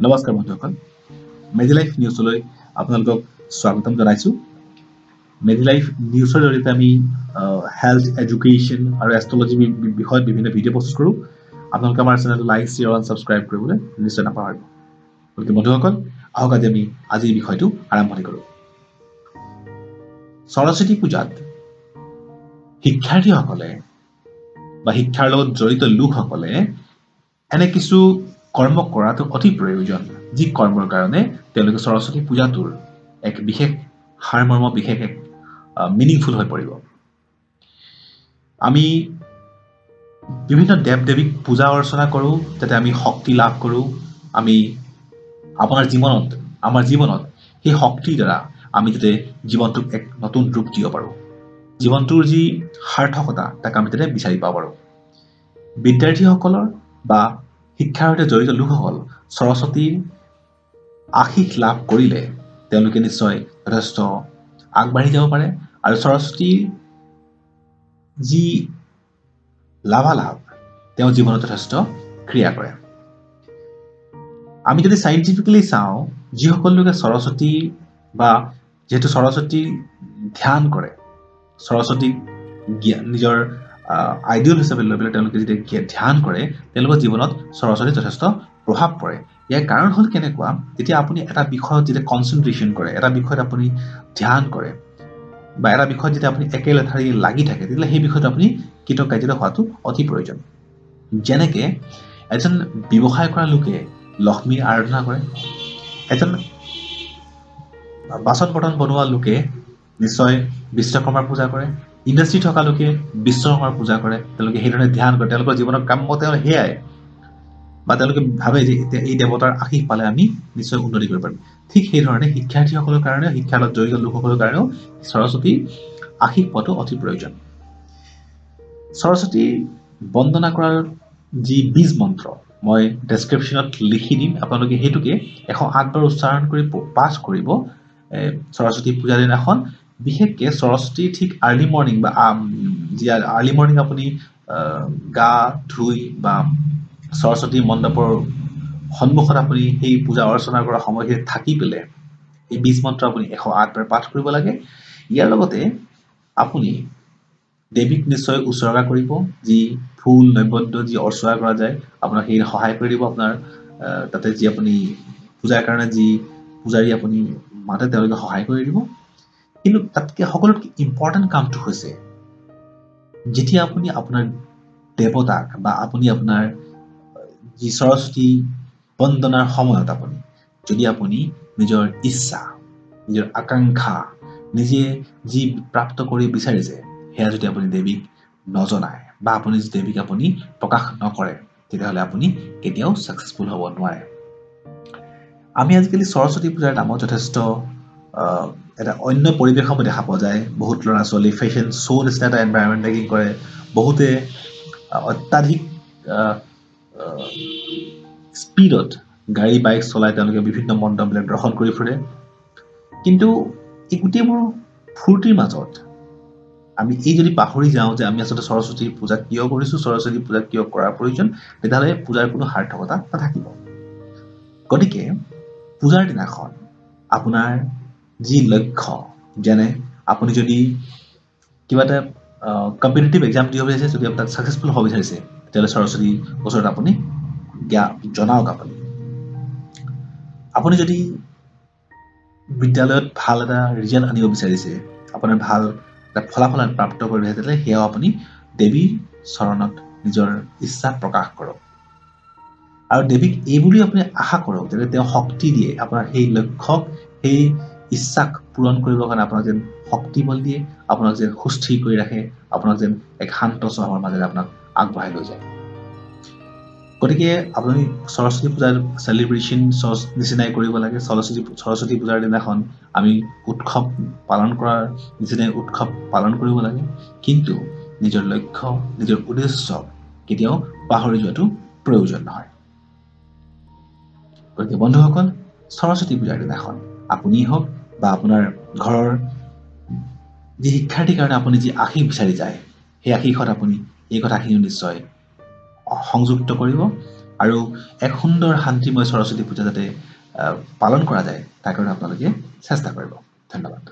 নমস্কাৰ বন্ধুসকল, মেডিলাইফ নিউজলৈ আপোনালোকক স্বাগতম জনাইছোঁ। মেডিলাইফ নিউজৰ জৰিয়তে আমি হেল্থ, এডুকেশ্যন আৰু এষ্ট্ৰলজি বিষয়ত বিভিন্ন ভিডিঅ' প্ৰস্তুত কৰোঁ। আপোনালোকে আমাৰ চেনেলটো লাইক, শ্বেয়াৰ আৰু ছাবস্ক্ৰাইব কৰিবলৈ নিশ্চয় নাপাহৰিব। গতিকে বন্ধুসকল, আহক আজি আমি আজিৰ বিষয়টো আৰম্ভণি কৰোঁ। সৰস্বতী পূজাত শিক্ষাৰ্থীসকলে বা শিক্ষাৰ লগত জড়িত লোকসকলে এনে কিছু কৰ্ম কৰাটো অতি প্ৰয়োজন, যি কৰ্মৰ কাৰণে তেওঁলোকে সৰস্বতী পূজাটোৰ এক বিশেষ সাৰমৰ্ম, বিশেষ এক মিনিংফুল হৈ পৰিব। আমি বিভিন্ন দেৱ দেৱীক পূজা অৰ্চনা কৰোঁ যাতে আমি শক্তি লাভ কৰোঁ। আমি আপোনাৰ জীৱনত, আমাৰ জীৱনত সেই শক্তিৰ দ্বাৰা আমি যাতে জীৱনটোক এক নতুন ৰূপ দিব পাৰোঁ, জীৱনটোৰ যি সাৰ্থকতা তাক আমি যাতে বিচাৰি পাব পাৰোঁ। বিদ্যাৰ্থীসকলৰ বা শিক্ষাৰ সৈতে জড়িত লোকসকল সৰস্বতীৰ আশীষ লাভ কৰিলে তেওঁলোকে নিশ্চয় যথেষ্ট আগবাঢ়ি যাব পাৰে আৰু সৰস্বতীৰ যি লাভালাভ তেওঁ জীৱনত যথেষ্ট ক্ৰিয়া কৰে। আমি যদি চাইণ্টিফিকেলি চাওঁ, যিসকল লোকে সৰস্বতী বা যিহেতু সৰস্বতী ধ্যান কৰে, সৰস্বতীক নিজৰ আইডিয়েল হিচাপে লৈ পেলাই তেওঁলোকে যেতিয়া ধ্যান কৰে, তেওঁলোকৰ জীৱনত সৰস্বতী যথেষ্ট প্ৰভাৱ পৰে। ইয়াৰ কাৰণ হ'ল কেনেকুৱা, যেতিয়া আপুনি এটা বিষয়ত যেতিয়া কনচেনট্ৰেশ্যন কৰে, এটা বিষয়ত আপুনি ধ্যান কৰে বা এটা বিষয়ত যেতিয়া আপুনি একেলেঠাৰি লাগি থাকে, তেতিয়াহ'লে সেই বিষয়টো আপুনি কৃতকাৰ্যতা হোৱাটো অতি প্ৰয়োজন। যেনেকে এজন ব্যৱসায় কৰা লোকে লক্ষ্মীৰ আৰাধনা কৰে, এজন বাচন বৰ্তন বনোৱা লোকে নিশ্চয় বিশ্বকৰ্মাৰ পূজা কৰে, ইণ্ডাষ্ট্ৰী থকা লোকে বিশ্বকৰ্মাৰ পূজা কৰে। তেওঁলোকে সেইধৰণে ধ্যান কৰে, তেওঁলোকৰ জীৱনৰ কাম তেওঁ সেয়াই, বা তেওঁলোকে ভাবে যে এতিয়া এই দেৱতাৰ আশীষ পালে আমি নিশ্চয় উন্নতি কৰিব পাৰিম। ঠিক সেইধৰণে শিক্ষাৰ্থীসকলৰ কাৰণেও, শিক্ষাৰ লগত জড়িত লোকসকলৰ কাৰণেও সৰস্বতীৰ আশীষ পোৱাটো অতি প্ৰয়োজন। সৰস্বতীৰ বন্দনা কৰাৰ যি বীজ মন্ত্ৰ মই ডেছক্ৰিপশ্যনত লিখি দিম, আপোনালোকে সেইটোকে 108 বাৰ উচ্চাৰণ কৰি পাঠ কৰিব সৰস্বতী পূজাৰ দিনাখন। বিশেষকৈ সৰস্বতী ঠিক আৰ্লি মৰ্ণিং বা যি আৰ্লি মৰ্ণিং আপুনি গা ধুই বা সৰস্বতী মণ্ডপৰ সন্মুখত আপুনি সেই পূজা অৰ্চনা কৰা সময়খিনিত থাকি পেলাই এই বীজ মন্ত্ৰ আপুনি 108 বাৰ পাঠ কৰিব লাগে। ইয়াৰ লগতে আপুনি দেৱীক নিশ্চয় উৎসৰ্গা কৰিব, যি ফুল নৈবেদ্য যি অৰ্চনা কৰা যায় আপোনাক সেই সহায় কৰি দিব। আপোনাৰ তাতে যি আপুনি পূজাৰ কাৰণে যি পূজাৰী আপুনি মাতে তেওঁলোকে সহায় কৰি দিব। কিন্তু তাতকৈ সকলোতকৈ ইম্পৰ্টেণ্ট কামটো হৈছে যেতিয়া আপুনি আপোনাৰ দেৱতাক বা আপুনি আপোনাৰ যি সৰস্বতী বন্দনাৰ সময়ত আপুনি যদি আপুনি নিজৰ ইচ্ছা, নিজৰ আকাংক্ষা, নিজে যি প্ৰাপ্ত কৰি বিচাৰিছে সেয়া যদি আপুনি দেৱীক নজনায় বা আপুনি যদি দেৱীক আপুনি প্ৰকাশ নকৰে, তেতিয়াহ'লে আপুনি কেতিয়াও ছাকচেছফুল হ'ব নোৱাৰে। আমি আজিকালি সৰস্বতী পূজাৰ নামত যথেষ্ট এটা অন্য পৰিৱেশসমূহ দেখা পোৱা যায়। বহুত ল'ৰা ছোৱালী ফেশ্বন শ্ব' নিচিনা এটা এনভাইৰনমেণ্ট মেকিং কৰে, বহুতে অত্যাধিক স্পীডত গাড়ী বাইক চলাই তেওঁলোকে বিভিন্ন মণ্ডপবিলাক দৰ্শন কৰি ফুৰে। কিন্তু এই গোটেইবোৰ ফূৰ্তিৰ মাজত আমি এই যদি পাহৰি যাওঁ যে আমি আচলতে সৰস্বতীৰ পূজা কিয় কৰিছোঁ, সৰস্বতী পূজা কিয় কৰাৰ প্ৰয়োজন, তেতিয়াহ'লে পূজাৰ কোনো সাৰ্থকতা নাথাকিব। গতিকে পূজাৰ দিনাখন আপোনাৰ যি লক্ষ্য, যেনে আপুনি যদি কিবা এটা কম্পিটিটিভ এক্সাম দিব বিচাৰিছে, যদি আপোনাক ছাকচেছফুল হ'ব বিচাৰিছে, তেতিয়াহ'লে সৰস্বতীৰ ওচৰত আপুনি জনাওক। আপুনি যদি বিদ্যালয়ত ভাল এটা ৰিজাল্ট আনিব বিচাৰিছে, আপোনাৰ ভাল এটা ফলাফল প্ৰাপ্ত কৰিব বিচাৰিছে, তেতিয়াহ'লে সেয়াও আপুনি দেৱীৰ চৰণত নিজৰ ইচ্ছা প্ৰকাশ কৰক আৰু দেৱীক এই বুলি আপুনি আশা কৰক যাতে তেওঁ শক্তি দিয়ে, আপোনাৰ সেই লক্ষ্যক, সেই ইচ্ছাক পূৰণ কৰিবৰ কাৰণে আপোনাক যেন শক্তি বল দিয়ে, আপোনাক যেন সুস্থিৰ কৰি ৰাখে, আপোনাক যেন এক শান্ত স্বভাৱৰ মাজেৰে আপোনাক আগবঢ়াই লৈ যায়। গতিকে আপুনি সৰস্বতী পূজাৰ চেলিব্ৰেশ্যন নিচিনাই কৰিব লাগে। সৰস্বতী পূজাৰ দিনাখন আমি উৎসৱ পালন কৰাৰ নিচিনাই উৎসৱ পালন কৰিব লাগে, কিন্তু নিজৰ লক্ষ্য, নিজৰ উদ্দেশ্য কেতিয়াও পাহৰি যোৱাটো প্ৰয়োজন নহয়। গতিকে বন্ধুসকল, সৰস্বতী পূজাৰ দিনাখন আপুনি হওক বা আপোনাৰ ঘৰৰ যি শিক্ষাৰ্থীৰ কাৰণে আপুনি যি আশীষ বিচাৰি যায়, সেই আশীষত আপুনি এই কথাখিনিও নিশ্চয় সংযুক্ত কৰিব। আৰু এক সুন্দৰ শান্তিময় সৰস্বতী পূজা যাতে পালন কৰা যায় তাৰ কাৰণে আপোনালোকে চেষ্টা কৰিব। ধন্যবাদ।